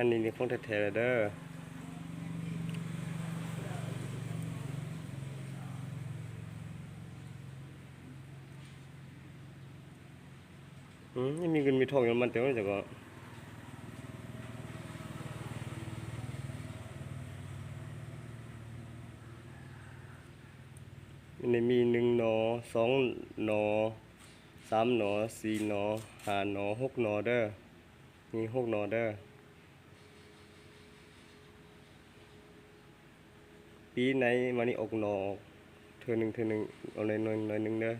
ອັນນີ້ນີ້ຂອງແທ້ໆແລ້ວເດີ. ອືມ ຍັງມີເງິນມີທອງຢູ່ນຳມັນແຕ່ວ່າ ຈັກວ່າ ອັນນີ້ມີໜຶ່ງໜໍ່ ສອງໜໍ່ ສາມໜໍ່ ສີ່ໜໍ່ ຫ້າໜໍ່ ຫົກໜໍ່ເດີ. ມີຫົກໜໍ່ເດີ. ປີໃນມານີ້ອອກໜໍ່ອອກເທື່ອໜຶ່ງ ເທື່ອໜຶ່ງ ເອົາໜ້ອຍໜຶ່ງ ໜ້ອຍໜຶ່ງເດີ.